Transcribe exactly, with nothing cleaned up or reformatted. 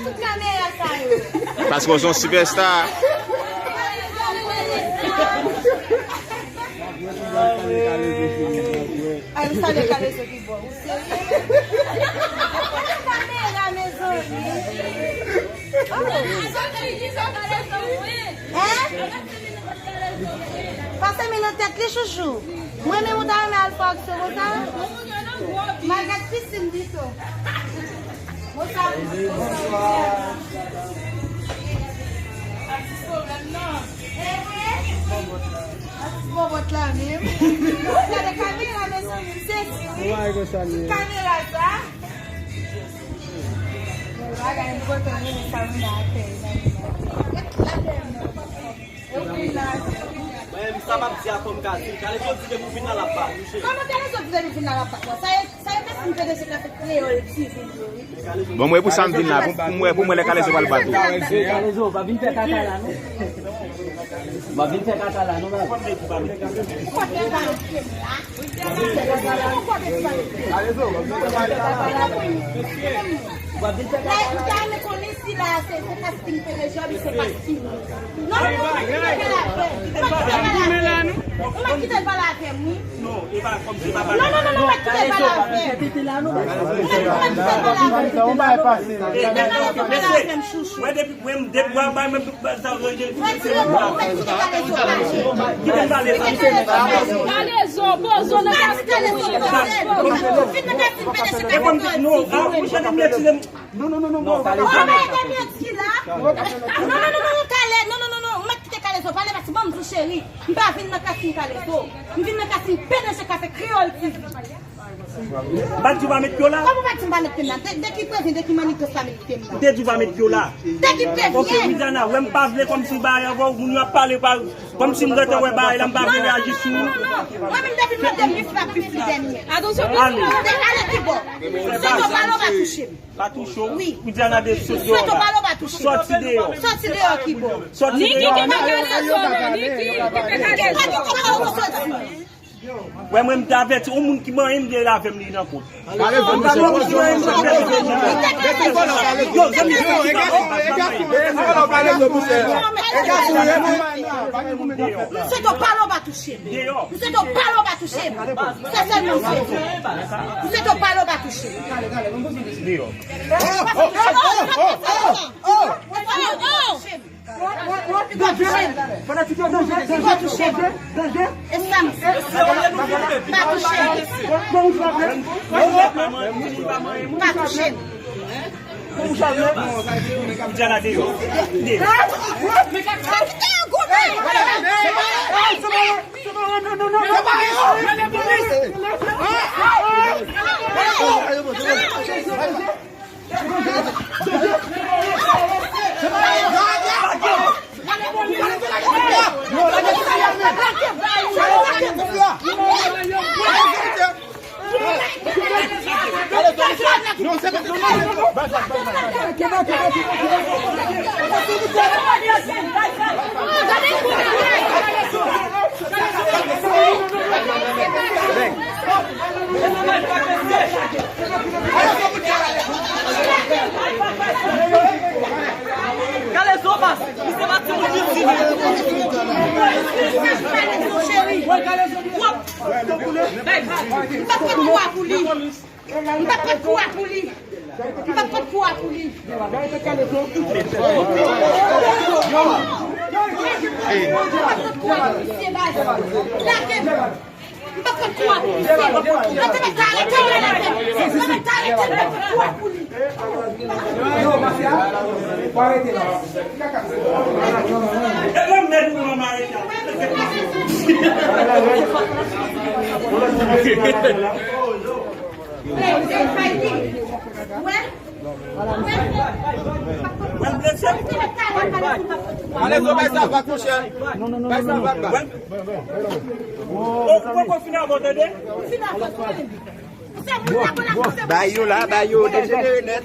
Tout kamera sa yo. Paske w se yon sipèsta. Ay, m salye Kalezo ki bò. Ou serye? Kamera, mezanmi. Oh. Hein? Pase mi nan tèt li, chouchou. Mwen menm ou ta renmen al fè aksyon konsa? M al gad pisin pito. Bonswa. Bonswa. Atis pwoblèm nan. Eh wi. Atis bòbòt la menm. Gade kamera, mezanmi, m sezi wi. Kamera sa. Bagay enpòtan, men sa moun nan ap fè. Mwen, sa m ap di a fò m ka di. Kalezo di depi w vin la, l ap bat ou, cheri. Kòman Kalezo di depi w vin la, l ap bat mwen? Sa e, sa e paske m P D G k ap fè Kreyòl T V yo, wi. Bon, mwen, pou sa m vin la, pou, pou mwen, pou mwen, lè Kalezo pral bat ou. Kalezo, pa vin fè kaka la, non. Pa vin fè kaka la, non, men. Kalezo, pa vin fè kaka la, non. Ou pa vin fè kaka la. Ou ta renmen konnen si la se, se casting P D G a oubyen se casting. Non, non, non, mwen kite bal avè m. Ou mèt kite bal avè m, wi. Non, e pa kòm se pa bal. Non, non, non, non, mèt kite bal avè m. Ou mèt, ou mèt kite bal avè m. Ou mèt kite bal avè m, chouchou. Mwen depi, mwen depi mwen bay mwen tout bal sa yo. Ou mèt kite bal avè m. Kite bal avè m. Kalezo, pozo nan kas Kalezo. Vin nan kas P D G. E bon, non, ah, ou chante m retire m. Non, non, non, non, non. Ou pa ede m yo di la. Non, non, non, non, non, Kale-, non, non, non, non, ou mèt kite Kalezo pale, paske ban m di w cheri, m pa vin nan casting Kalezo. M vin nan casting P D G k ap fè Kreyòl T V. M pa t di w pa met pye w la. Kòman w pa t di m pa met pye m la? De, de ki prevyen, de ki manitos pa met pye m la? M te di w pa met pye w la. De ki prevyen? Ok, Widiana, wè m pa vle kòmsi bagay avè w, moun yo ap pale pa, kòmsi m gentan wè bagay la, m pa vle reyaji sou ou. Non, non, non, non. Mwen menm depi m nan dènye, m ap viv li dènye. Atansyon, ale. Ale ki bò. Se yo pale w pa touche m. Pa touche w. Wi. Widiana de sot deyò la. Sot deyò. Soti deyò. Soti deyò ki bò. Soti deyò. Niki kite Kalezo, Niki kite Kalezo. Wè mwen m te avèti, yon moun ki manyen m gen avè m li nan kont. Kalezo, m pa konn si manyen m nan kont. Yo, zanmi, yo, e gason, e gason, e gason, Kalezo, monchè. E gason, e gason. Deyò. Misye to pale w pa touche m. Deyò. Misye to pale w pa touche m. Se sèlman misye di. Misye to pale w pa touche m. Deyò. Pa touche m. Pa touche m. Pa touche m. E sa misye. Pa touche m. Pa touche m. Pa touche m. Diana deyò. Deyò. Kalezo, baz, misye pa timoun isit. Cheri. Wè, Kalezo, w ap M p ap pot kou a pou li. M p ap pot kou a pou li. M p ap pot kou a pou li. M p ap pot kou a pou li. M p ap pot kou a pou li. Se baz. Lage m. M p ap pot kou a pou li. Se baz. Nan te mèt arete w la, lage m. Nan te mèt arete w, m p ap pot kou a pou li. Kalezo, bay sa vag, monchè. Bay sa vag la. Ou poko fin avè w, tande? Bay yo la, bay yo dejenere nèt.